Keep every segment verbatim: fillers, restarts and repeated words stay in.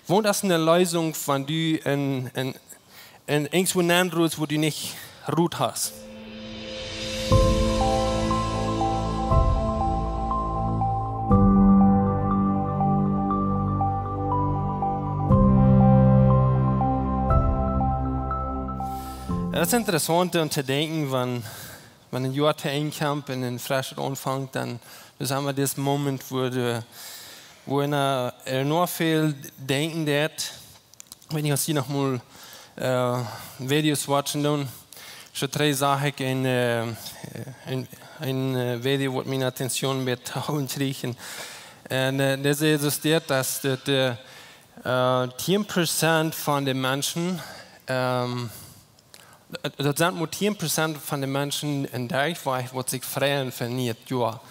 Waut es eene Leesunk, wan du en, en, en irjentwua nenn rutst, wua du nich Rot hast? Daut es interessaunt om to denkjen, wan, wan een Joa to Enj kjemt un een freschet aunfangt, dan, dan haben wie dis Moment, wua de, wua eena, äh, noch väl denkjen deed. Ekj weet nich, aus jie noch mol, äh, Videos watchen doonen. Soo trigj sach ekj een, äh, een, een, äh, Video, waut miene Attention bie Tauben kjrieech. Un, äh, daut es daut, daut, äh, äh, tieen Prozent von de Menschen, ähm, daut sent mau tieen Prozent von de Menschen en Dach, waut, waut sikj freien fa een nieet Joa.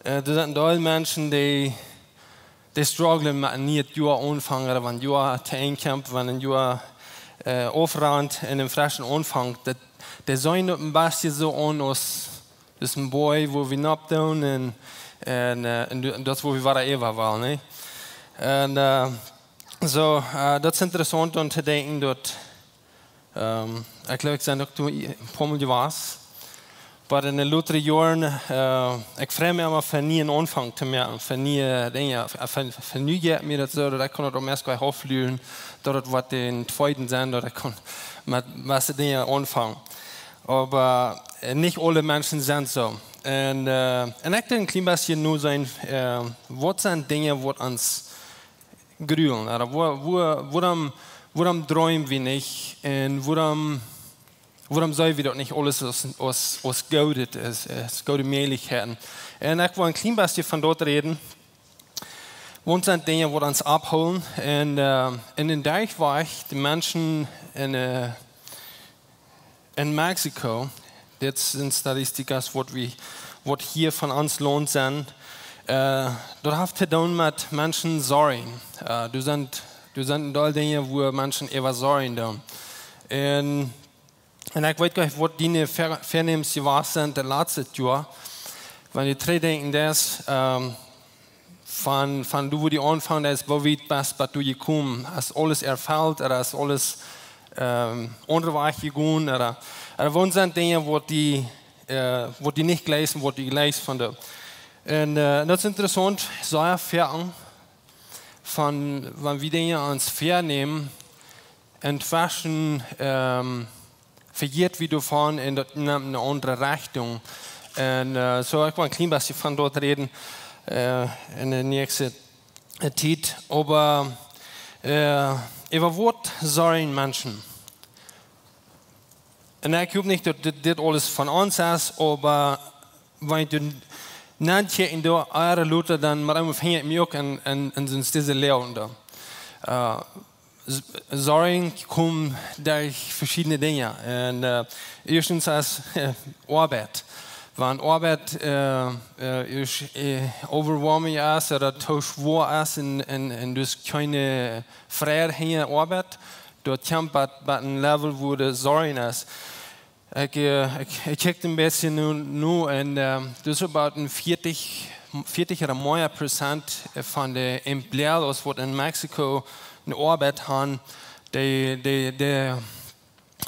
Äh, doa sent een Deel Menschen, dee, dee strugglen met een nieet Joa aunfangen, ooda wan Joa to Enj kjemt, wan een Joa, äh, aufrant un een freschen aunfangt. Daut, dee seenen daut een bät soo aun aus, aus een Boaj, wua wie nopp doonen un, un, äh, un du-, daut es wua wie wada äwa wellen, nä? Un, äh, soo, äh, daut es interessaunt om to denkjen daut, ähm, ekj jleew, ekj sie uk doa een poa Mol jewast. Oba en de latste Joaren, äh, ekj frei mie emma fa een nieet Aunfank to moaken, fa niee Dinja, fa, fa, fa nu jeit mie daut soo, daut ekj kaun daut uk meist jlikj aufluren, daut et woat een tweeden sennen, daut ekj kaun met waut Dinja aunfangen. Oba, äh, nich aule Menschen sent soo. Un, äh, un ekj denkj een kjlien bät nu soo, äh, waut sent Dinja, waut ons grulen, ooda wua-, wua-, wuarom, wuarom dreem wie nich un wuarom, wuarom seenen wie daut nich aules aus, aus, aus Goodet, aus, aus goode Mäajlichkjeiten? Un ekj well een kjlien bät von daut räden. Waut sent Dinja, waut ons aufhoolen? Un, äh, en dän Dach wia ekj, de Menschen en, äh, en Mexiko, dit sent Statistiken, waut wie, waut hia von ons Launt sent, äh, daut haft to doonen met Menschen sorryen. Äh, doa sent, doa sent een Deel Dinja, wua Menschen äwa sorryen doonen. Un, un ekj weet goanich, waut diene Ver-, Venomens jewast sent daut latste Joa. Wan du trigjdenkjen deist, ähm, von, von du, wua du aunfungst, daut es, woo wiet best, best du jekomen? Es aules erfelt, ooda es aules, ähm, onrajcht jegonen, ooda, ooda waut sent Dinja, waut die, äh, waut die nich jlikjst, waut du jlikjst von de. Un, äh, daut es interessaunt, soo väl von, wan wie Dinja ons vänämen, entwischen, ähm, vejäten wie doavon un daut nemt eene aundre Rechtunk. Un, äh, soo, ekj well een kjlien bät von daut räden, äh, en de näakjste, äh, Tiet. Oba, äh, äwa waut sorryen Menschen? Un ekj hop nich, daut dit, dit aules von ons es, oba wan ekj dan nankjikj en doa äare Lieda, dan met eemol finj ekj mie uk en, en, en soo dise Läajen doa. Äh, s-, sorry, kjemt derch veschiedne Dinja. Un, äh, ieeschtens es, äh, Oabeit. Wan Oabeit, äh, äh, es, äh, overwhelming es, ooda too schwoa es un, un, un dus kjeene Fräd hinja Oabeit, daut kjemt bie, bie een Level, wua de Sorry es. Ekj, äh, ekj, ekj kjikj een bät nu, nu un, ähm, doa es about een veatich, veatich ooda mea Prozent von de empleados, waut en Mexiko eene Oabeit haben, dee, dee, dee,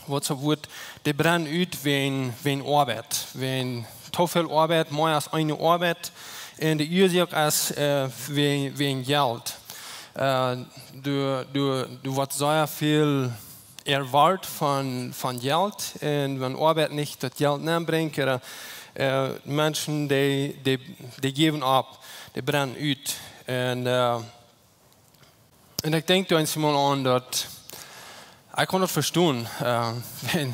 waut soo woat, dee brennen ut wäajen, wäajen Oabeit, wäajen too väl Oabeit, mea aus eene Oabeit. Un de Uasoak es, äh, wäajen, wäajen Jelt. Äh, doa, doa, doa woat sea väl erwoat von, von Jelt. Un wan Oabeit nich daut Jelt nenbrinjt, ooda, äh, Menschen, dee, dee, dee jäwen opp, dee brennen ut. Un, äh, un ekj denkj doa eemol aun daut, ekj kaun daut vestonen, äh, wan,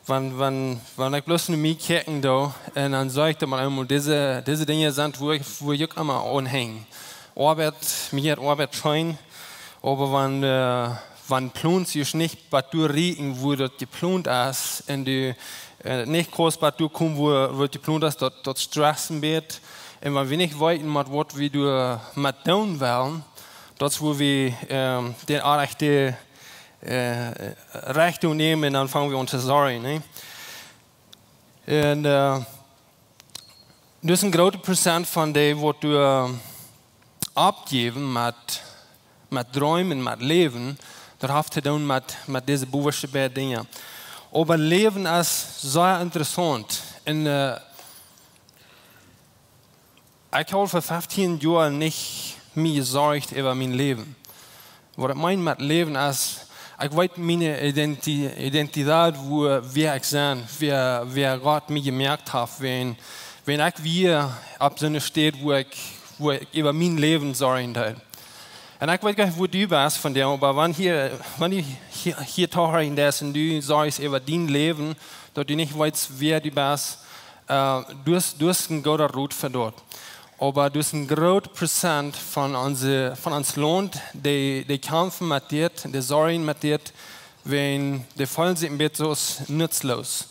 wan, wan, wan ekj bloos no mie kjikj doa, un dan see ekj daut met eemol, dise, dise Dinja sent, wua ekj, wua ekj emma aunhang. Oabeit, mie jeit Oabeit scheen, oba wan, äh, wan Plons es nich bie doa rieekjen, wua daut jeplont es, un du, äh, nich kaust bie doa komen, wua, wua daut jeplont es, daut, daut stresst een bät. Un wan wie nich weeten, met waut wie doa met doonen wellen, daut es, wua wie, ähm, de rajchte, äh, Rechtunk nämen un dan fangen wie aun to sorry, nä? Un, äh, dus een grootet Prozent von dee, waut doa, äh, oppjäwen met, met Dreemen, met Läwen, daut haft to doonen met, met dise bowaschte beid Dinja. Oba Läwen es sea interessaunt. Un, äh, ekj hab fa feftieen Joa nich mea jesorcht äwa mien Läwen. Waut ekj meen met Läwen es, ekj weet miene Identi-, Identität, wua, wäa ekj sie, wäa, wäa Gott mie jemoakt haft, wan, wan ekj wia opp soone Städ, wua ekj, wua ekj äwa mien Läwen sorjen deed. Un ekj weet nich, wua du best von däm, oba wan hia, wan du hia, hia tohorchen deist un du sajchst äwa dien Läwen, daut du nich weetst, wäa du best, äh, du hast, du hast een gooden Rot fa daut. Oba du hast een groot Prozent von onse, von ons Launt, dee, dee kjamfen met dit, dee sorjen met dit, wan dee feelen sikj een bät soo aus nutzlos.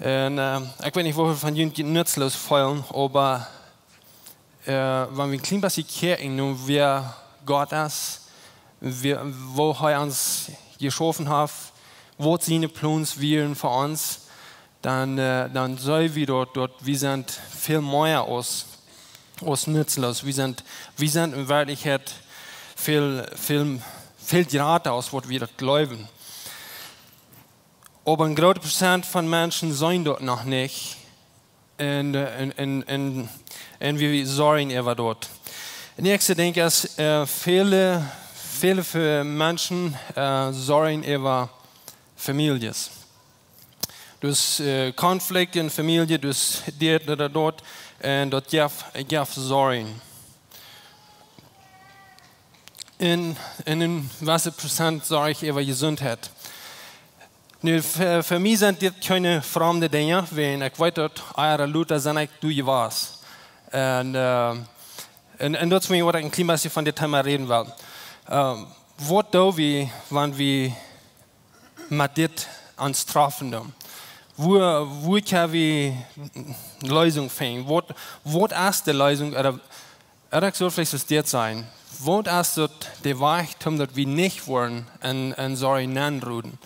Un, äh, ekj weet nich, woo väl von junt sikj nutzlos feelen, oba äh, wan wie een kjlien bät kjikjen no wäa Gott es, wäa, woo hee ons jeschaufen haft, waut siene Plons wieren fa ons, dan, äh, dan seenen wie daut, daut wie sent väl mea aus, aus nutzlos. Wie sent, wie sent en Werkjlichkjeit väl, väl, väl jrata aus waut wie daut jleewen. Oba een groot Prozent von Menschen seenen daut noch nich. Un, äh, un, un, un, un wie sorjen äwa daut. De näakjste Dinkj es, äh, väle, väle fa Menschen, äh, sorjen äwa Famieljes. Dus, äh, Konflikt en Famielje, dus dit ooda daut, un daut jeft, jeft Sorjen. Un, un een jewesset Prozent sorjen äwa Jesuntheit. Nu, fa, fa mie sent dit kjeene framde Dinja, wan ekj weet daut, ea lota sie ekj doa jewast. Un, äh, un, un daut es waut ekj een kjlien bät von dit Thema räden well. Äh, waut doo wie, wan wie met dit aun trafen doonen? Wua, wua kjenn wie Leesunk finjen? Waut, waut es de Leesunk? Ooda, ooda ekj sull veleicht soo dit sajen. Waut es daut de Wajch, om daut wie nich woaren en, en Sorjen nenroden?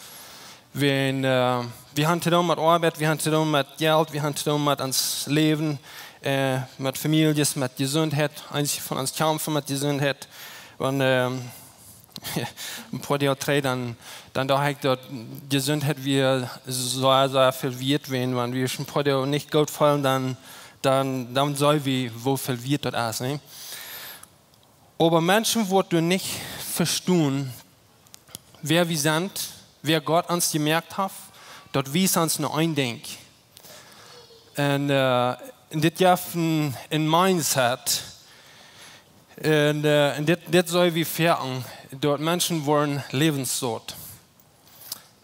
Wan, äh, wie haben to doonen met Oabeit, wie haben to doonen met Jelt, wie haben to doonen met ons Läwen, äh, met Famieljes, met Jesuntheit, eenje von ons kjamfen met Jesuntheit. Wan, ähm, een poa Doag trigj, dan, dan docht ekj daut Jesuntheit wia sea, sea väl wieet, wan, wan wie ons een poa Doag nich goot feelen, dan, dan, dan seenen wie, woo väl wieet daut es, nä? Oba Menschen woaren nich vestonen, wäa wie sent, wäa Gott ons jemoakt haft, daut wie sent no een Dinkj. Un, äh, un dit jeft een, een Mindset. Un, äh, un dit, dit soo wie foaken, daut Menschen woaren läwenssaut.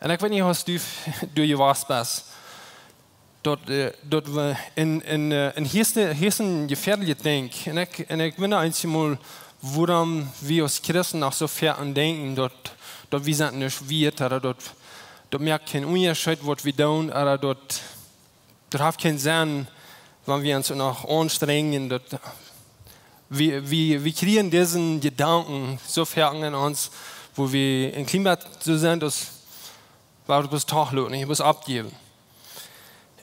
Un ekj weet nich, aus du, du jewast best. Daut, äh, daut wie en, en, äh, en hia es, hia es een jefäadeljet Dinkj. Un ekj, un ekj wunda eenjemol, wuarom wie aus Christen noch soo foaken denkjen, daut, daut wie sent nuscht wieet, ooda daut, daut moakt kjeen Unjascheet, waut wie doonen, ooda daut, daut haft kjeen Senn, wan wie ons noch aunstrenjen. Daut, wie, wie, wie kjrieen dise Jedanken soo foaken en ons, wua wie een kjlien bät soo sent, aus, wua wie bloos tooläten, nich? Bloos aufjäwen.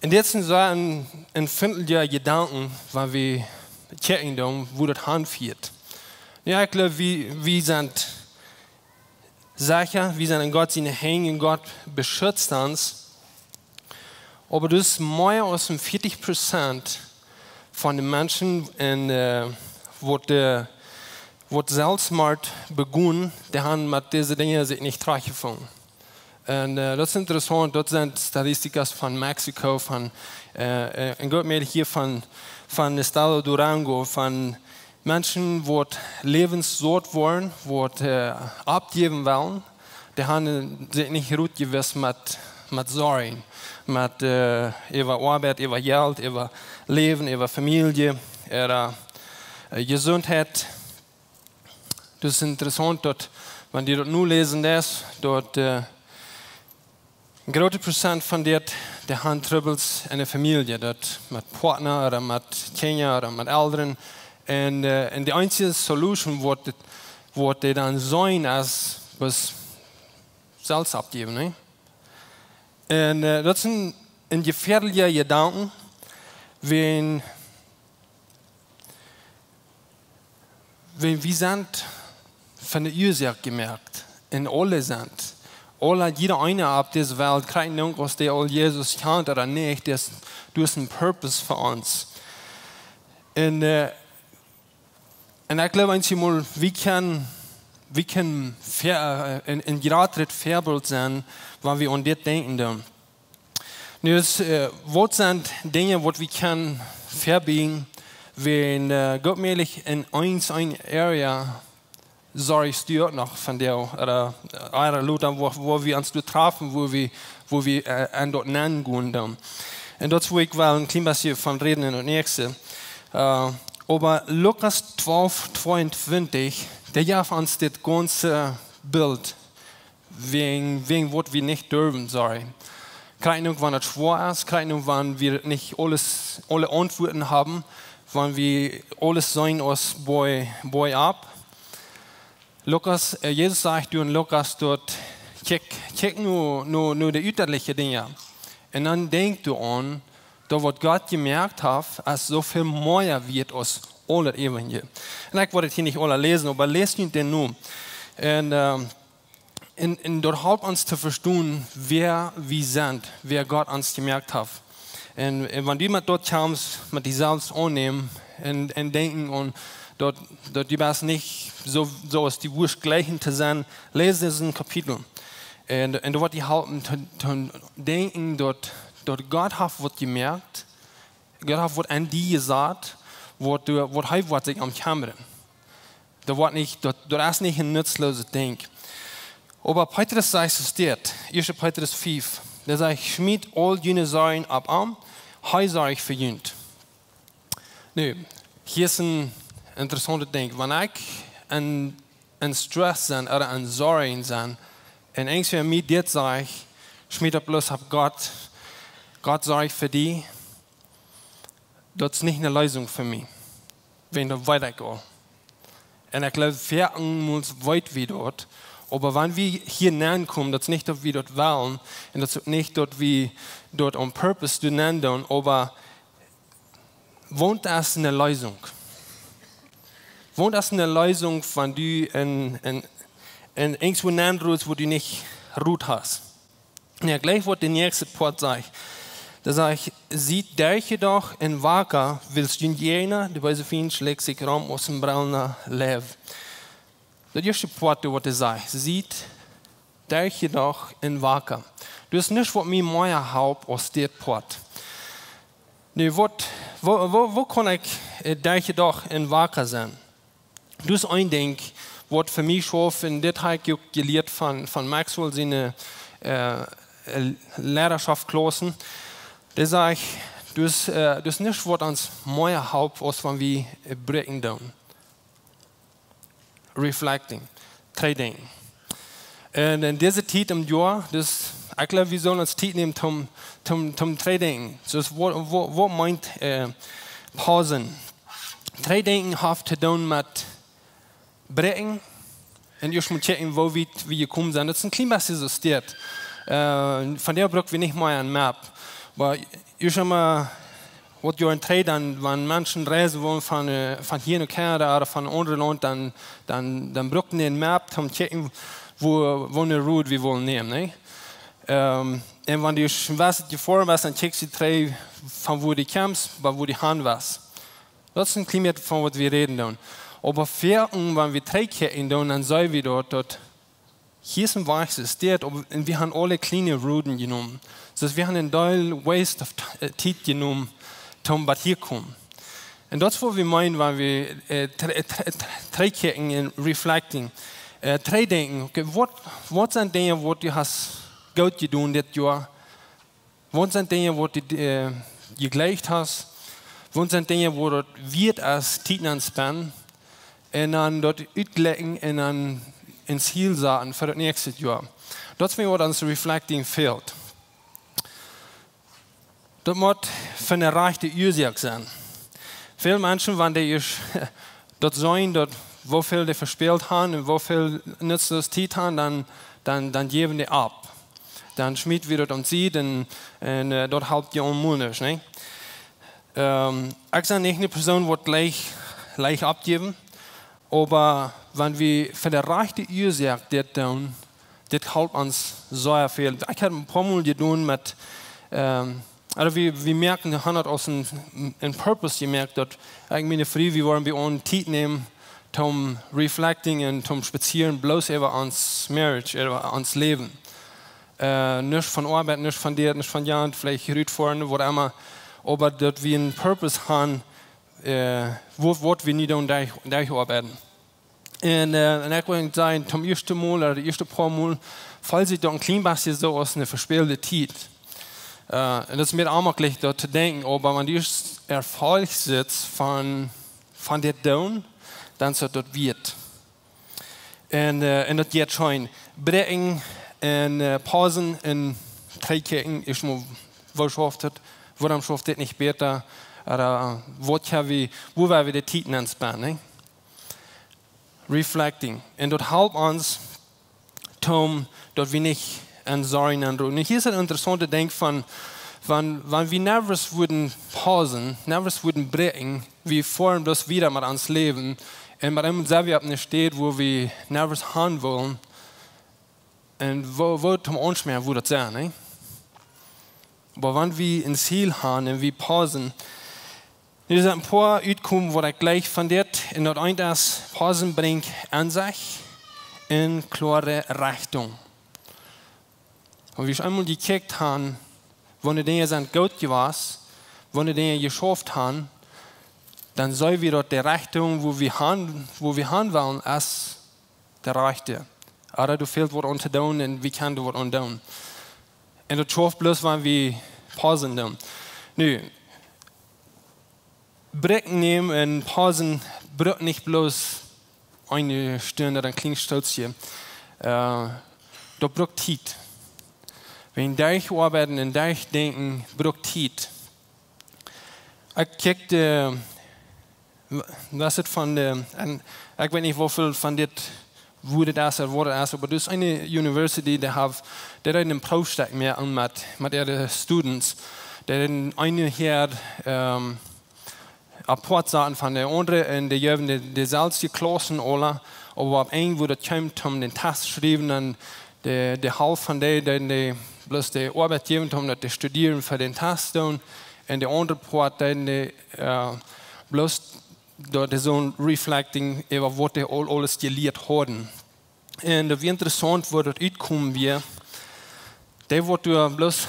Un dit es een soo een, een fintlicha Jedanken, wan wie checken doonen, wua daut hanfieet. Jo, ekj jleew, wie, wie sent secha, wie sent en Gott siene Henj, un Gott beschutzt ons. Oba daut es mea aus een veatich Prozent von de Menschen en, äh, waut de, waut Selfstmoord begonen, dee haben met dise Dinja sikj nich trigjjefungen. Un, äh, daut es interessaunt, daut sent Statistiken von Mexiko, von, äh, äh, een groot Deel hia von, von Estado Durango, von Menschen, waut läwenssaut woaren, waut, äh, aufjäwen wellen, dee haben sikj nich rutjewist met, met Sorjen, met, äh, äwa Oabeit, äwa Jelt, äwa Läwen, äwa Famielje, äwa, äh, Jesuntheit. Daut es interessaunt, daut, wan du daut nu läsen deist, daut, äh, een grootet Prozent von dit, dee haben Trubbels en de Famielje, daut met Partner ooda met Kjinja ooda met Elren. Un, äh, un de eensje Solution woat dit, woat dee dan seenen aus, bloos selfst aufjäwen, nä? Un, äh, daut es een, een jefäadelja Jedanken, wan, wan wie sent von de Uasoak jemoakt. Un aule sent, aule, jieda eena opp dise Welt, kjrieen Dank, aus dee aul Jesus kjant ooda nich, dee es, du hast een Purpose fa ons. Un, äh, un ekj jleew, eenjemol, wie kjennen, wie kjennen ver-, äh, een, een jratret Väabilt sennen, wan wie aun dit denkjen doonen. Nu es, äh, waut sent Dinja, waut wie kjennen vebiejen, wan, äh, Gott mäajlich en eens een Area sorry stuat noch von dee, ooda, äh, ea lota, wua, wua wie ons doa trafen, wua wie, wua wie, äh, aun daut nenn gonen doonen. Un daut es, wua ekj well een kjlien bät von räden en daut näakjste. Äh, oba Lukas twalf tweeuntwintich, dee jeft ons dit gaunze Bilt, wäajen, wäajen waut wie nich derwen sorry. Krakjt nu, wan et schwoa es, krakjt nu, wan wie nich aules, aule Auntwuaten haben, wan wie aules seenen aus boi, boi opp. Lukas, äh, Jesus sajcht doa en Lukas doa, kjikj, kjikj nu, nu, nu de utaliche Dinja. Un dan denkjt doaraun, daut waut Gott jemoakt haft, es soo väl mea wieet aus aul daut äwaje. Un ekj woa et hia nich aula läsen, oba läst junt dän nu. Un, ähm, un, un daut halpt ons to vestonen, wäa wie sent, wäa Gott ons jemoakt haft. Un, un wan du met daut kjemst, met die selfst aunnämen un, un denkjen aun daut, daut du best nich soo, soo aus du wurscht jlikjen to sennen, läs dit Kapitel. Un, un daut woat die halpen to, to denkjen daut, daut Gott haft waut jemoakt, Gott haft waut aun die jesat, waut du, waut hee woat sikj om kjemren. Daut woat nich, daut, daut es nich een nutzlooset Dinkj. Oba Petrus sajcht soo dit, ieeschte Petrus fief, dee sajcht: "Schmiet aul june Sorjen opp am, hee sorcht fa junt." Nu, hia es een interessauntet Dinkj. Wan ekj en, en Stress sie ooda en Sorjen sie, un irjentwäa mie dit sajcht: "Schmiet daut bloos opp Gott, Gott sorcht fa die", daut es nich eene Leesunk fa mie. Wan daut weet ekj aul. Un ekj jleew, väl mol weet wie daut. Oba wan wie hia nenkomen, daut es nich, daut wie daut wellen, un daut es uk nich, daut wie daut on purpose doonen, oba waut es eene Leesunk? Waut es eene Leesunk, wan du en, en, en irjentwua nenrutst, wua du nich Rot hast? Jo, jlikj waut de näakjste Poat sajcht. Doa sajcht: "Siet derchjedocht un waka, wiels jun Jäajna, de beese Fient, schlikjt sikj rom aus een brellenda Leiw." Daut ieeschte Poat, waut hee sajcht: "Siet derchjedocht un waka." Daut es nuscht, waut mie mea halpt aus dit Poat. Nu, waut, woo, woo, woo kaun ekj, äh, derchjedocht un waka sennen? Daut es een Dinkj, waut fa mie schauft, un dit hab ekj uk jelieet von, von Maxwell siene, äh, äh, Leadership Klaussen. Dee sajcht, daut es, äh, daut es nuscht, waut ons mea halpt, aus wan wie, äh, bräakjen doonen. Reflecting, trigj denkjen. Un en dise Tiet em Joa, daut es, ekj jleew, wie sellen ons Tiet nämen toom, toom, toom trigj denkjen. Soo, waut, waut, waut meent, äh, Pausen? Trigj denkjen haft to doonen met bräakjen un ieescht mol checken, woo wiet wie jekomen sent. Daut es een kjlien bät soo aus dit. Äh, vondoag bruck wie nich mea eene Map. Oba ieescht emol waut Joaren trigj, dan, wan Menschen reisen wullen von, äh, von hia no Kanada ooda von een aundret Launt, dan, dan, dan bruckten dee eene Map, om to checken, woo, woone Route wie wullen nämen, nä? Ähm, un wan du ieescht een bät jefoaren best, dan checkst du trigj, von wua du kjemst, bat wua du han west. Daut es een kjlien bät von waut wie räden doonen. Oba väl, wan wie trigjkjikjen doonen, dan seenen wie daut, daut hia es een Wajch, es dit, oba, un wie haben aule kjliene Routen jenomen. Daut wie haben een Deel waste of t-, äh, Tiet jenomen, toom bat hia komen. Un daut es, waut wie meenen, wan wie, äh, tr-, äh, tr-, äh, tr-, trigjkjikjen un reflecting. Äh, trigj denkjen, okay, waut, waut sent Dinja, waut du hast goot jedonen dit Joa? Waut sent Dinja, waut du, äh, jejlikjt hast? Waut sent Dinja, waut daut wieet es, Tiet aun to spenden? Un dan daut utlajchen un dan een Ziel saten fa daut näakjste Joa. Daut es mie, waut ons reflecting fält. Daut mott fa eene rajchte Uasoak sennen. Väl Menschen, wan dee ieescht daut seenen, daut woo väl dee vespält haben un woo väl nutzlose Tiet haben, dan, dan, dan jäwen dee opp. Dan schmieten wie daut aun de Sied un, un, äh, daut halpt je onmol nich, nä? Ähm, ekj sie nich eene Persoon, waut leicht, leicht oppjäwen. Oba wan wie fa de rajchte Uasoak dit doonen, dit halpt ons sea väl. Ekj hab een poa Mol jedonen met, ähm, aulsoo wie, wie moaken, wie haben daut aus een, een Purpose jemoakt, daut ekj un miene Fru, wie wellen bie ons Tiet nämen, toom reflecting un toom spazieren, bloos äwa ons Marriage, äwa ons Läwen. Äh, nuscht von Oabeit, nuscht von dit, nuscht von jant, veleicht rutfoaren, waut emma. Oba daut wie een Purpose haben, äh, waut, waut wie nu doonen, derch, derch oabeiden. Un, äh, un ekj wull sajen, toom ieeschten Mol, ooda de ieeschte poa Mol, feelt sikj daut een kjlien bät soo aus eene vespälte Tiet. Äh, un daut es mie onmäajlich daut to denkjen, oba wan du ieescht Erfolg sitst von, von dit doonen, dan es daut daut wieet. Un, äh, un daut jeit scheen. Bräakjen un, äh, pausen un trigjkjikjen, es mau, woo schauft et, wuarom schauft dit nich bäta, ooda, äh, waut ha wie, woo woa wie de Tiet nenn spenden, nä? Reflecting. Un daut halpt ons, toom, daut wie nich enn Sorjen enn ruten. Hia es een interessauntet Dinkj von, von, wan wie never wudden pausen, never wudden bräakjen, wie foaren bloos wieda met ons Läwen. Un met eemol sent wie opp eene Städ, wua wie never han wullen. Un woo, woo toom aunschmäaren wudd daut sennen, nä? Oba wan wie een Ziel haben un wie pausen, doa sent een poa Utkomen, waut ekj jlikj von dit, un daut eent es, pausen brinjt Ensecht un kloare Rechtunk. Wan wie eemol jekjikjt haben, woo de Dinja sent goot jewast, woo de Dinja jeschauft haben, dan seenen wie daut de Rechtunk, wua wie han, wua wie han wellen, es de rajchte. Ooda doa fält waut aun to doonen un wie kjennen doa waut aun doonen. Un daut schauft bloos, wan wie pausen doonen. Nu, Bräakjen nämen un pausen brukt nich bloos eene Stund ooda een kjlien Stootje. Äh, daut brukt Tiet. Wan derch oabeiden un derch denkjen brukt Tiet. Ekj kjikj de, wa-, waut es et von de, un ekj weet nich woo väl von dit, woo dit es ooda waut et es, oba doa es eene University, dee haft, dee deeden een Proowstekj moaken met, met äare students. Dee deeden eene Häad, ähm, apoat saten von de aundre un dee jeewen de, deeselwje Klaussen aula, oba opp een, wua daut kjeem toom dän Test schriewen, dan de, de Halft von dee, dee, dee bloos de Oabeit jeewen, toom daut dee studieren fa dän Test doonen, un de aundre Poat, dee, dee, äh, bloos daut dee soon reflecting äwa waut dee aul aules jelieet hauden. Un daut wia interessaunt, woo daut utkomen wia. Dee waut doa bloos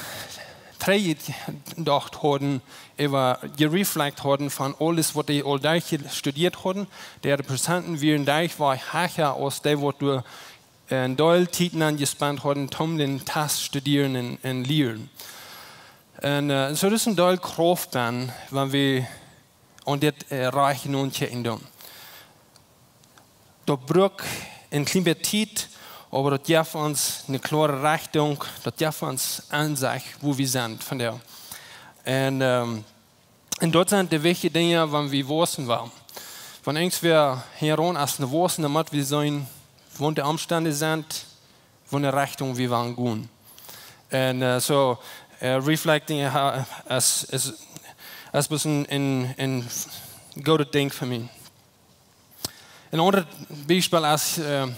trigjjedocht hauden, äwa jereflekt hauden von aules waut dee aul derchjestudiet hauden, dee äare Prozenten wieren derchwajch hecha aus dee waut doa een Deel Tiet nenn jespent hauden, toom dän Test studieren un, un lieren. Un, äh, soo daut es een Deel Krauft benn, wan wie aun dit, äh, Rikj nochecken doonen. Daut brukt een kjlien bät Tiet, oba daut jeft ons eene kloare Rechtunk, daut jeft ons Ensecht, wua wie sent vondoag. Un, ähm, un daut sent de wichtje Dinja, wan wie waussen wellen. Wan irjentwäa hia aun es een Waussen, dan mott wie seenen, woo de Omstend sent, woo de Rechtunk wie wellen gonen. Un, äh, soo, äh, reflecting, äh, es, es, es bloos een, een, een goodet Dinkj fa mie. Een aundret Biespel es, äh,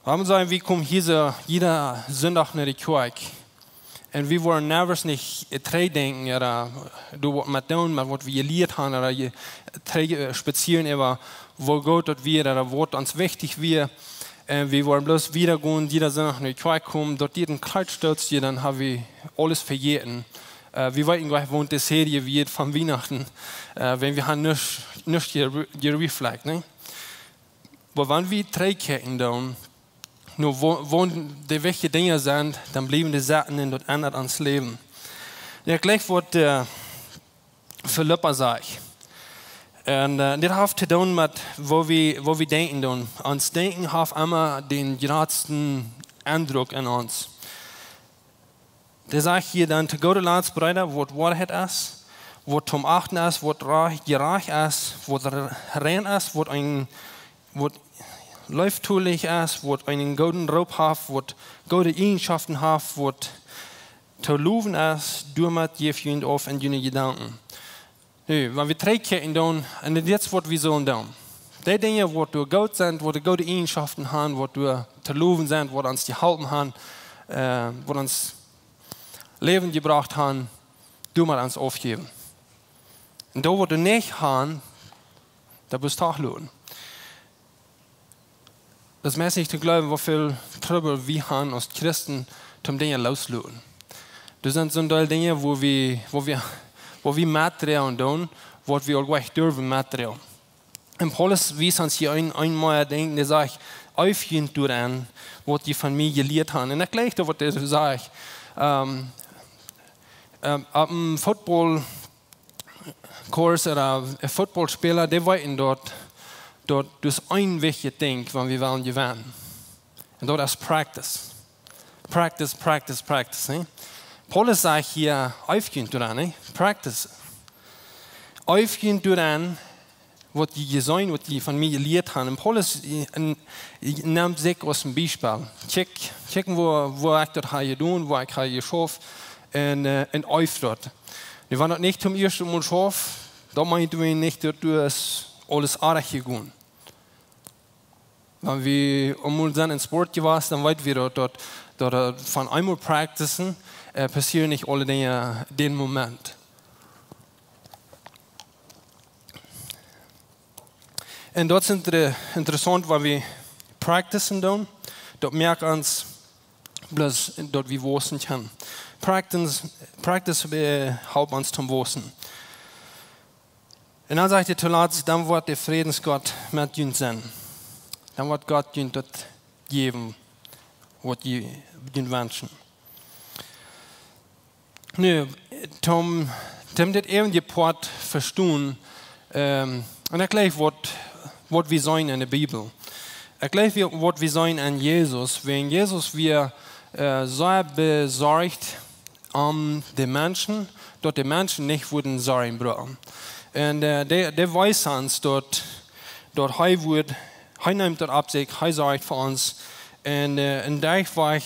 wan wie sajen, wie komen hia soo jieda Sindach no de Kjoakj. Un wie woaren never nich, äh, trigjdenkjen, ooda, äh, doa waut met doonen, met waut wie jelieet haben, ooda je, trigj, äh, spazieren äwa woo goot daut wia, ooda waut ons wichtich wia. Un wie woaren bloos wieda gonen, jieda Sindach no de Kjoakj komen, daut dee een Kjlien Stootje, dan ha wie aules vejäten. Äh, wie weeten jlikj, woo de Serie wia von Wienachten, äh, wan wie haben nuscht, nuscht je, jereflekt, nä? Oba wan wie trigjkjikjen doonen, no woo, woo de wichtje Dinja sent, dan bliewen dee sitten un daut endat ons Läwen. Un ekj jlikj waut, äh, Filippa sajcht. Un, äh, dit haft to doonen met woo wie, woo wie denkjen doonen. Ons Denkjen haft emma dän jratsten Endruck aun ons. Dee sajcht hia dan: "To gooda Latst, Breeda, waut Woarheit es, waut toom achten es, waut ra-, jerajcht es, waut re-, rein es, waut een, waut leeftolich es, waut eenen gooden Roop haft, waut goode Eajenschoften haft, waut to lowen es, doamet jäft junt auf enn june Jedanken." Nu, wan wie trigjkjikjen doonen, un dit es waut wie sellen doonen. Dee Dinja waut doa goot sent, waut de goode Eajenschoften han, waut doa to lowen sent, waut ons jeholpen han, waut ons Läwen jebrocht han, doa mau ons aufjäwen. Un doa waut doa nich han, daut best doch loten. Daut es meist nich to jleewen, woo väl Trubbel wie han aus Christen, om Dinja lossloten. Doa sent soon Deel Dinja, wua wie, wua wie, wua wie metdroagen doonen, waut wie uk nich derwen metdroagen. Un Paulus wiest ons hia een, een moja Dinkj, dee sajcht: "Eeft junt doaraun, waut jie von mie jelieet han." Un ekj jleich daut, waut hee sajcht. Ehm, ehm, opp een Football course ooda een Footballspäla, dee weeten daut, daut es een wichtjet Dinkj, wan wie wellen jewennen. Un daut es practice. Practice, practice, practice, nä? Paulus sajcht hia: "Eeft junt doaraun, nä? Practice." Eeft junt doaraun, waut jie jeseenen, waut jie von mie jelieet han. Un Paulus, eh, en, nemt sikj aus een Biespel. Kjikj, kjikj, woo, woo ekj daut hab jedonen, woo ekj hab jeschauft, un, eh, un eeft daut. Nu, wan daut nich toom ieeschten Mol schauft, daut meent nich, daut du es aules oajch jegonen. Wan wie eemol sent em Sport jewast, dan weet wie daut, daut, daut, eh, von eemol practicen, eh, passieet nich aule Dinja dän Moment. Un daut es inter-, interessaunt, wan wie practicen doonen, daut moakt ons bloos, daut wie wausen kjennen. Practice, practice, eh, halpt ons toom wausen. Un dan sajcht hee toolatst: "Dan woat de Frädensgott met junt sennen." Dan woat Gott junt daut jäwen, waut jie junt wenschen. Nu, toom, toom dit äwentje Poat vestonen, ehm, un ekj jleich waut, waut wie seenen enne Bibel. Ekj jleich wie, waut wie seenen aun Jesus, wiels Jesus wia, eh, sea besorcht om de Menschen, daut de Menschen nich wudden Sorjen brucken. Un, eh, dee, dee wees ons daut, daut hee wudd, hee nemt daut opp sikj, hee sorcht fa ons. Un, eh, un doawäajen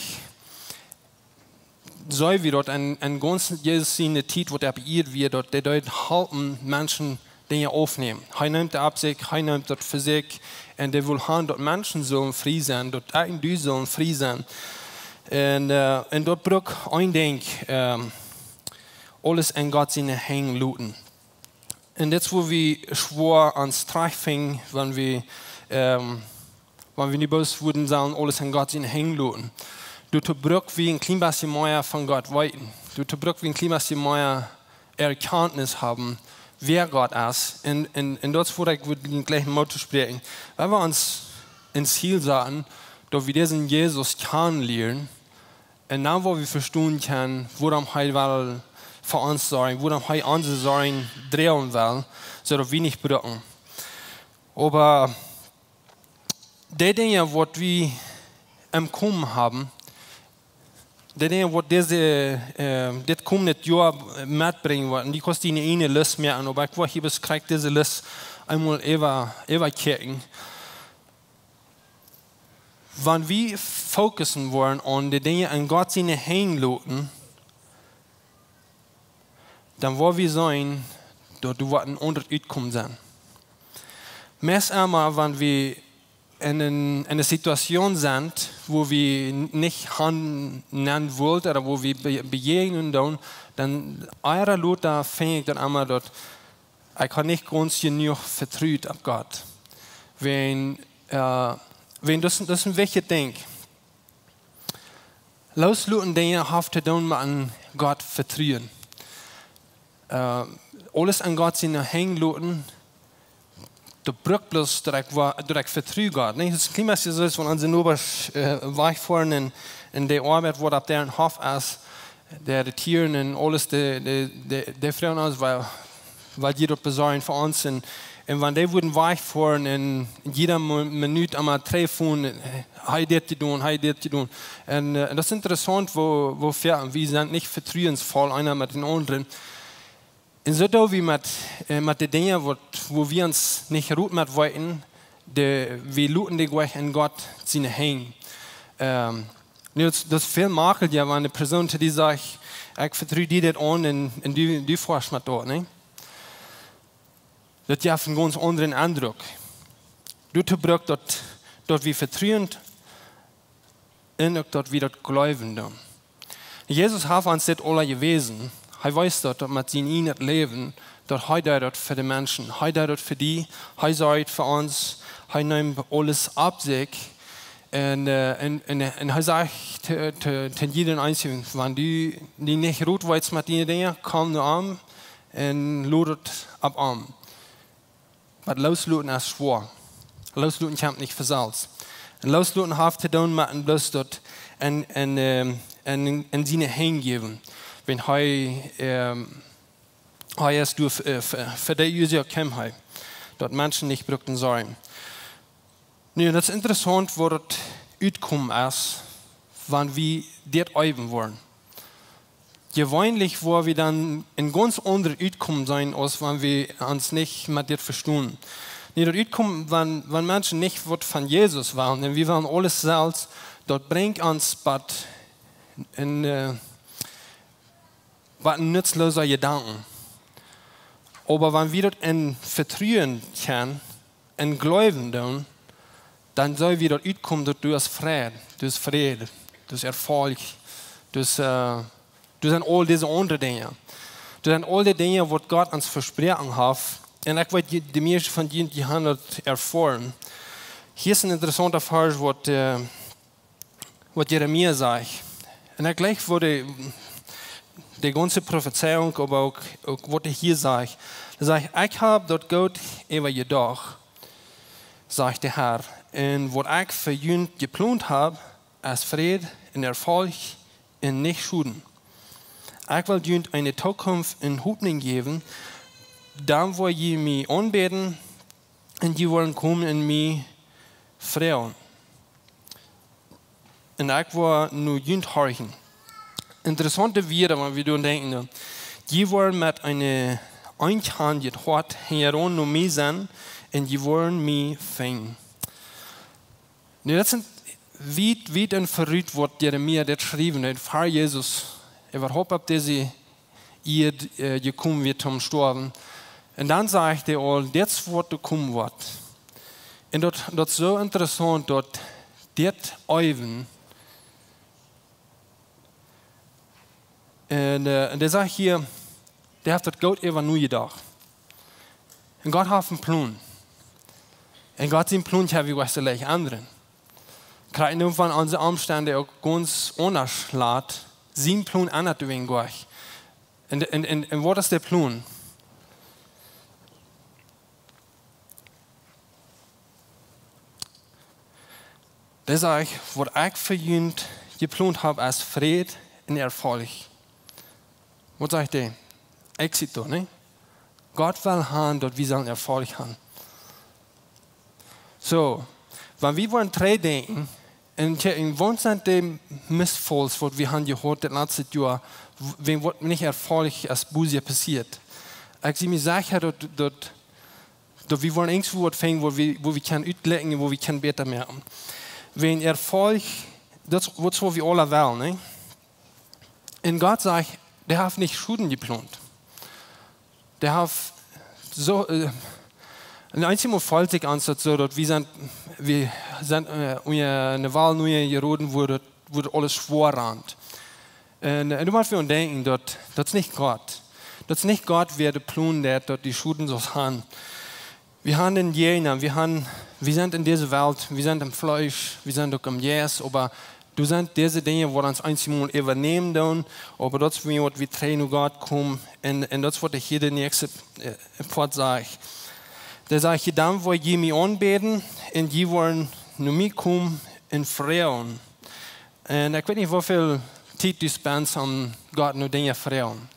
seen wie daut en, en gaunz Jesus siene Tiet, waut hee opp Ieed wia, daut hee deed halpen Menschen Dinja aufnämen. Hee nemt daut opp sikj, hee nemt daut fa sikj. Un hee well han, daut Menschen sellen frie sennen, daut ekj un du sellen frie sennen. Un, eh, un daut brukt een Dinkj, ehm, aules en Gott siene Henj loten. Un dit es, wua wie schwoa aun trajchtfinjen, wan wie, ehm, wan wie nu bloos wudden sellen aules en Gott siene Henj loten. Doatoo bruck wie een kjlien bät mea von Gott weeten. Doatoo bruck wie een kjlien bät mea Erkenntnis haben, wäa Gott es. Un, un, un daut es, wua ekj wudd jlikj Moot toospräakjen. Wan wie ons een Ziel saten, daut wie disen Jesus kjanen lieren, un dan woa wie vestonen kjennen, wuarom hee well fa ons sorjen, wuarom hee onse Sorjen droagen well, soo daut wie nich brucken. Oba dee Dinja, waut wie em Komen haben, dee Dinja, waut dise, eh, dit komende Joa metbrinjen woat, un du kaust diene ieejne List moaken, oba ekj wull hia bloos krakjt dise List eemol äwa, äwakjikjen. Wan wie fokussen woaren aun de Dinja en Gott siene Henj loten, dan woa wie seenen, daut doa woat een aundret Utkomen sennen. Meist emma, wan wie en een, en eene Situation sent, wua wie n-, nich han nennen wullen, ooda wua wie be-, bejäajnen doonen, dan ea ooda lota finj ekj daut emma, daut ekj hab nich gaunz jenuach vetrut opp Gott. Wan, eh, wan daut es, daut es een wichtjet Dinkj. Lossloten Dinja haft to doonen met en Gott vetruen. Eh, aules en Gott siene Henj loten, daut brukt bloos, daut ekj wa-, daut ekj vetru Gott. Nä, daut es kjlien bät soo, wan onse Nobasch, eh, wajchfoaren un, un de Oabeit, waut opp däaren Hoff es, de, de Tieren un aules, de, de, de, de froagen ons, wiels, wiels dee daut besorjen fa ons. Un, un wan dee wudden wajchfoaren un jiede Mo-, Minut emol trigjfoaren, eh, hee dit jedonen, hee dit jedonen. Un, eh, un daut es interessaunt, woo, woo väl wie sent nich vetruensvoll eena met dän aundren. Un soo doo wie met, eh, met de Dinja, waut, wua wie ons nich Rot met weeten, de, wie loten dee jlikj en Gott siene Henj. Ehm, nu, daut, daut es väl makjelja, wan eene Persoon to die sajcht: "Ekj vetru die dit aun un, un du, du foascht met daut", nä? Daut jeft eenen gaunz aundren Eindruck. Doatoo brukt daut, daut wie vetruen un uk daut wie daut jleewen doonen. Jesus haft ons dit aula jewäsen. Hee wees daut, daut met sien ieejnet Läwen, daut hee deed daut fa de Menschen. Hee deed daut fa die, hee sorjd fa ons, hee neem aules opp sikj. Un, äh, un, un, un hee sajcht to, to, to jieda eenen: Wan du die nich rut weetst met diene Dinja, komm no am un lot et opp am. Oba loosloten es schwoa. Loosloten kjemt nich von selfst. Un loosloten haft to doonen met een bloos daut en, en, ähm, en, en siene Henj jäwen. Wan hee, ähm, hee es doa, äh, fa, fa dee Uasoak kjeem hee. Daut Menschen nich brukten sennen. Nu, daut es interessaunt, woo daut utkomen es, wan wie dit äwen woaren. Jeweenlich woa wie dan een gaunz aundret Utkomen seenen, aus wan wie ons nich met dit vestonen. Nu, daut Utkomen, wan, wan Menschen nich waut von Jesus wellen, un wie wellen aules selfst, daut brinjt ons waut en, äh, waut een nutzloosa Jedanken. Oba wan wie daut en vetruen kjennen, un jleewen doonen, dan sell wie daut utkomen, daut du hast Fräd, du hast Fräd, du hast Erfolg, du hast, äh, du hast aul dise aundre Dinja. Du hast aul dee Dinja, waut Gott ons vesproaken haft. Un ekj weet, dee, dee mieeschte von junt, dee haben daut erfoaren. Hia es een interessaunta Varsch, waut, äh, waut Jeremia sajcht. Un ekj jleich, woo dee, dee gaunze Profezeiunk, oba uk, uk waut hee hia sajcht. Hee sajcht: "Ekj hab daut Goode äwa junt jedocht, sajcht de Herr, un waut ekj fa junt jeplont hab, es Fräd un Erfolg un nich Schoden. Ekj well junt eene Tookunft un Hopninj jäwen, dan woa jie mie aunbäden un jie woaren komen un mie froagen. Un ekj woa no junt horchen." Interessaunte Wieed, wan wie doaraun denkjen, nu. "Jie woaren met een eenkjantijet Hoat hinjaraun no mie sennen un jie woaren mie finjen." Nu, daut es wiet, wiet en verut, waut Jeremia dit schreef, un ver Jesus äwahaupt opp dise Ieed, äh, jekomen wia toom stoawen. Un dan sajcht hee aul, dit es waut doa komen woat. Un daut, daut es soo interessaunt, daut dit äwen, un, äh, un dee sajcht hia, dee haft daut Goode äwa junt jedocht. Un Gott haft een Plon. Un Gott sien Plon kjenn wie woarschienlich endren. Krakjt nu, wan onse Omstend uk gaunz aundasch lat, sien Plon endat doawäajen nich. Un, un, un, un waut es de Plon? Dee sajcht: "Waut ekj fa junt jeplont hab, es Fräd un Erfolg." Waut sajcht dee? Éxito, nä? Gott well haben, daut wie sellen Erfolg haben. Soo, wan wie woaren trigjdenkjen, un kjikjen, waut sent dee Misfauls, waut wie haben jehaut daut latste Joa, w-, wan waut nich Erfolg es, woo see passieet. Ekj sie mie secha, daut, daut, daut wie woaren irjentwoo waut finjen, woo wie, woo wie kjennen utjlikjen, woo wie kjennen bäta moaken. Wan Erfolg, daut es waut wie aula wellen, nä? Un Gott sajcht, dee haft nich Schoden jeplont. Dee haft soo, äh, un eensjemol felt sikj ons daut soo, daut wie sent, wie sent, äh, unja eene Wal nu jeroden, wua daut, wua daut aules schwoa rant. Un, äh, un doa mott wie aun denkjen, daut, daut es nich Gott. Daut es nich Gott, wäa de Plon deed, daut dee Schoden soo haben. Wie haben een Jäajna, wie haben, wie sent en dise Welt, wie sent em Fleesch, wie sent uk em Jeist, oba doa sent dise Dinja, waut ons eensjemol äwanämen doonen, oba daut es waut wie trigj no Gott komen, un, un daut es waut hia de näakjste, äh, Poat sajcht. Dee sajcht: "Dan woa jie mie aunbäden, un jie woaren no mie komen un froagen." Un ekj weet nich, woo väl Tiet du spendst aun Gott no Dinja froagen.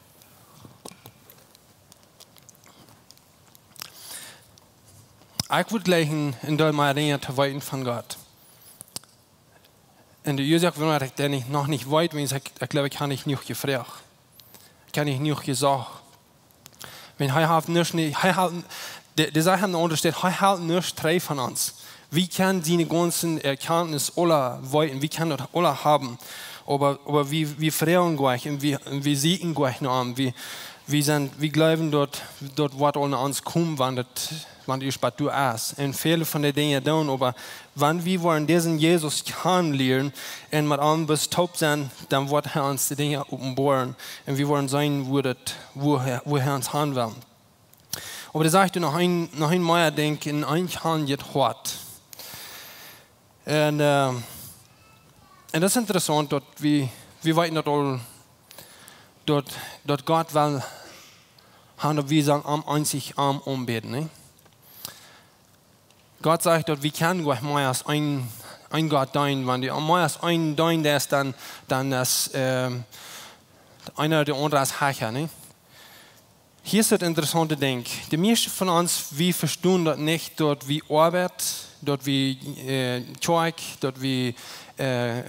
Ekj wudd jleichen, een Deel mea Dinja to weeten von Gott. Un de Uasoak, wuarom ekj daut nich, noch nich weet, wiels ekj, ekj jleew, ekj hab nich jenuach jefroacht. Ekj hab nich jenuach jesocht. Wan hee haft nuscht, nä, hee haft, dee, dee sajcht aun de aundre Städ, hee helt nuscht trigj von ons. Wie kjennen siene gaunze Erkjantnis aula weeten, wie kjennen daut aula haben. Oba, oba wie, wie froagen nich un wie, un wie sieekjen nich no am. Wie, Wie sent, wie jleewen daut, daut woat aun ons komen, wan daut, wan daut ieescht bie ons es. Un väle von de Dinja doonen, oba wan wie woaren disen Jesus kjanen lieren un met am bloos toop sennen, dan woat hee ons de Dinja openboaren. Un wie woaren seenen, woo daut, woo hee, woo hee ons han well. Oba doa saj ekj noch een, noch een mea Dinkj un een kjanen Hoat. Un, äh, un daut es interessaunt, daut wie, wie weeten daut aul, daut, daut Gott well han, daut wie sellen am eensich am aunbäden, nä? Gott sajcht, daut wie kjennen goanich mea aus een, een Gott deenen. Wan du mea aus een deenen deist, dan, dan es, äh, eena de aundra es hecha, nä? Hia es daut interessaunte Dinkj. De mieeschte von ons, wie vestonen daut nich, daut wie Oabeit, daut wie, äh, Kjoakj, daut wie, äh,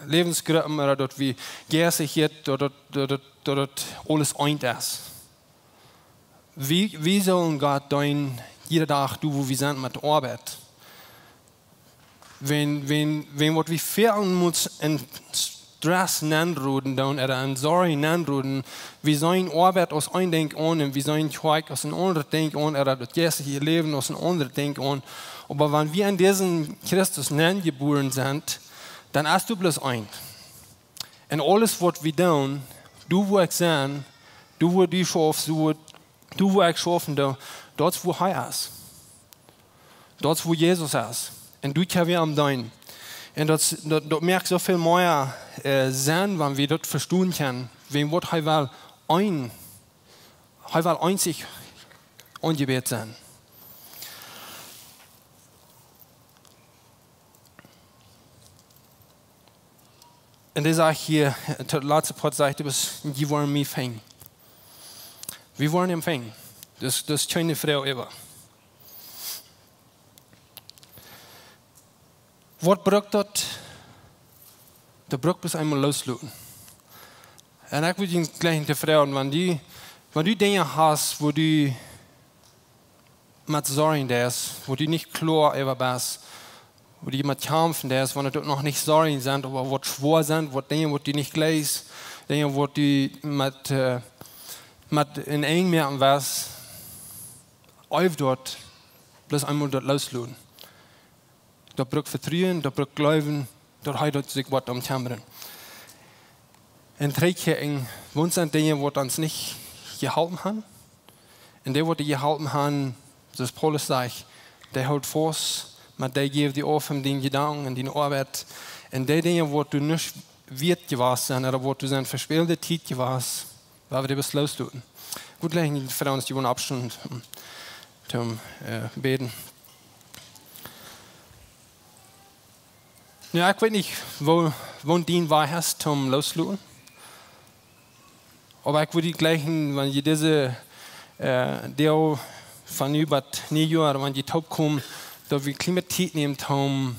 Läwensgruppen, ooda daut wie Jeistlichkjeit, daut, daut, daut, daut, daut aules eent es. Wie, wie sellen Gott deenen jieda Dach, doa woo wie sent met de Oabeit? Wan, wan, wan waut wie väl mol en Stress nenroden doonen, ooda en Sorj nenroden, wie seenen Oabeit aus een Dinkj aun un wie seenen Kjoakj aus een aundret Dinkj aun, ooda daut jeistelje Läwen aus een aundret Dinkj aun. Oba wan wie en disen Christus nenjebuaren sent, dan es doa bloos eent. Un aules waut wie doonen, doa woo ekj sie, doa woo du schaufst, doa woo, doa woo ekj schaufen doo, daut es woo hee es. Daut es woo Jesus es. Un doa kjenn wie am deenen. Un daut, daut, daut moakt soo väl mea, äh, Senn, wan wie daut vestonen kjennen, wäajen waut hee well een, hee well eensich aunjebät sennen. Un dee sajcht hia, daut latste Poat sajcht, du best, jie woaren mie finjen. Wie woaren am finjen. Daut, daut es kjeene Froag äwa. Waut brukt daut? Daut brukt bloos eemol loosloten. Un ekj wull die jlikj to froagen, wan du, wan du Dinja hast, wua du met sorjen deist, wua du nich kloa äwa best, wua du met kjamfen deist, wan daut noch nich Sorjen sent, oba waut schwoa sent, waut Dinja, waut du nich jlikjst, Dinja, waut du met, äh, met enn Enj moaken west, eew daut, bloos eemol daut loosloten. Daut brukt Vetruen, daut brukt Gloowen, daut hee daut sikj woat om kjemmren. Un trigj hia enn, waut sent Dinja, waut ons nich jeholpen han? Un dee, waut die jeholpen han, soo aus Paulus sajcht, dee hoolt faust, oba dee jeft die auf om diene Jedanken un diene Oabeit. Un dee Dinja, waut du nich wieet jewast sent, ooda waut du sent vespälte Tiet jewast, woa wie dee bloos loosloten. Ekj wull jlikj de Froagen, dee wie oppstonen, toom, äh, bäden. Jo, ekj weet nich, woo, woo dien Wajch es, toom loosloten. Oba ekj wudd die jlikjen, wan jie dise, äh, Deel von nu bat Niejoa, wan jie toopkomen, daut wie kjliene Tiet nämen, toom,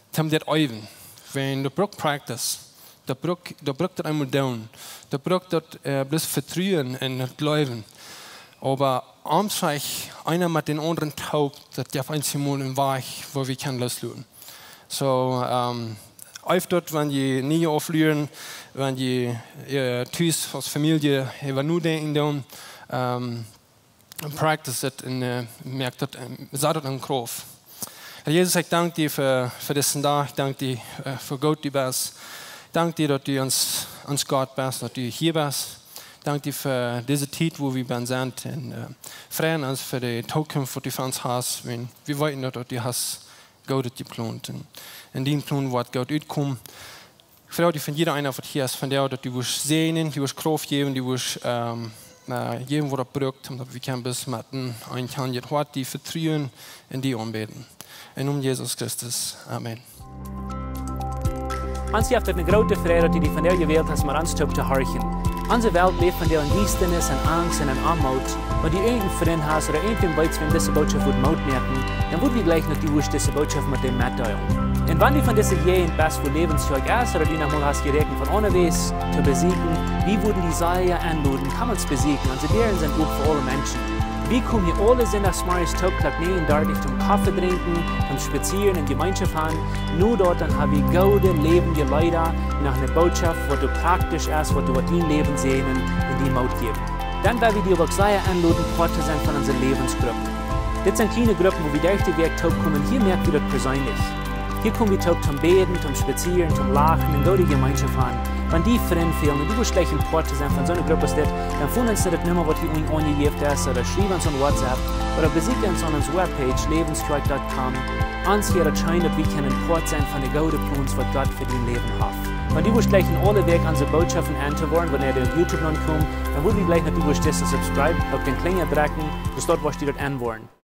toom dit eewen. Wan daut brukt practice. Daut brukt, daut brukt daut eemol doonen. Daut brukt daut, äh, bloos Vetruen un daut Gloowen. Oba om sikj eena met dän aundren toop, daut jeft eenjemol een Wajch, wua wie kjennen loosloten. Soo, ähm, eew daut, wan jie Niejoa aufluren, wan jie, äh, tus aus Famielje äwa nodenkjen doonen, ähm, practice it un, äh, moakt daut, ähm, sat daut enn Krauft. Herr Jesus, ekj dank die fa, fa disen Dach. Ekj dank die, äh, fa woo goot du best. Ekj dank die, daut du ons, ons Gott best, daut du hia best. Ekj dank die fa dise Tiet, wua wie bie sent. Un, äh, frei ons fa de Tookunft, waut du fa ons hast. Wie, wie weeten daut, daut du hast Goodet jeplont. Un, un dien Plon woat goot utkomen. Ekj froag die von jieda eena, waut hia es, von die, daut du wurscht säajnen, du wurscht Krauft jäwen, du wurscht, ähm, äh, jäwen, waut daut brukt, om daut wie kjennen bloos met een, een kjanet Hoat die vetruen un die aunbäden. Enn Nomen Jesus Christus. Amen. Ons jeft et eene groote Freid, daut du die vondoag jewält hast, met ons toop to horchen. Onse Welt läft vondoag enn Diestanis, enn Angst un enn Oamoot. Wan du irjent een Frint hast ooda irjent een weetst, wäm dise Botschaft wudd Moot moaken, dan wudd wie jleichen, daut du wurscht dise Botschaft met däm metdeelen. Un wan du von dise Jäajent best, wua Läwens Kjoakj es, ooda du noch mol hast jeräakjent von onjewäss to besieekjen, wie wudden die sea enloden, komm ons besieekjen. Onse Däaren sent op fa aule Menschen. Wie komen hia aule Sindachsmorjes toop Klock näajen dartich toom Koffe drinkjen, toom spazieren un Jemeenschoft han. No daut dan ha wie goode läwendje Leeda, noch eene Botschaft, waut doa praktisch es, waut doa woat dien Läwen säajnen un die Moot jäwen. Dan well wie die uk sea enloden, Poat to sennen von onse Läwensgruppen. Dit sent kjliene Gruppen, wua wie derch de Wäakj toopkomen. Hia moak wie daut perseenlich. Hia kom wie toop toom bäden, toom spazieren, toom lachen un goode Jemeenschoft han. Wan die Frind fälen un du wurscht jleichen Poat to sennen von soone Grupp aus dit, dan foon ons no de Numma, waut hia unjen aunjejäft es, ooda schriew ons aun WhatsApp, ooda besieekj ons aun onse Webpage, läwenschoakj punkt com. Ons hia daut scheen, daut wie kjennen Poat sennen von de goode Plons, waut Gott fa dien Läwen haft. Wan du wurscht jleichen aule Wäakj onse Bootschoften auntohieren, wan dee opp YouTube nopp komen, dan wudd wie jleichen, daut du wurscht dise subscribe, opp dän Kjlinja drekjen, soo daut du wurscht daut aunhieren.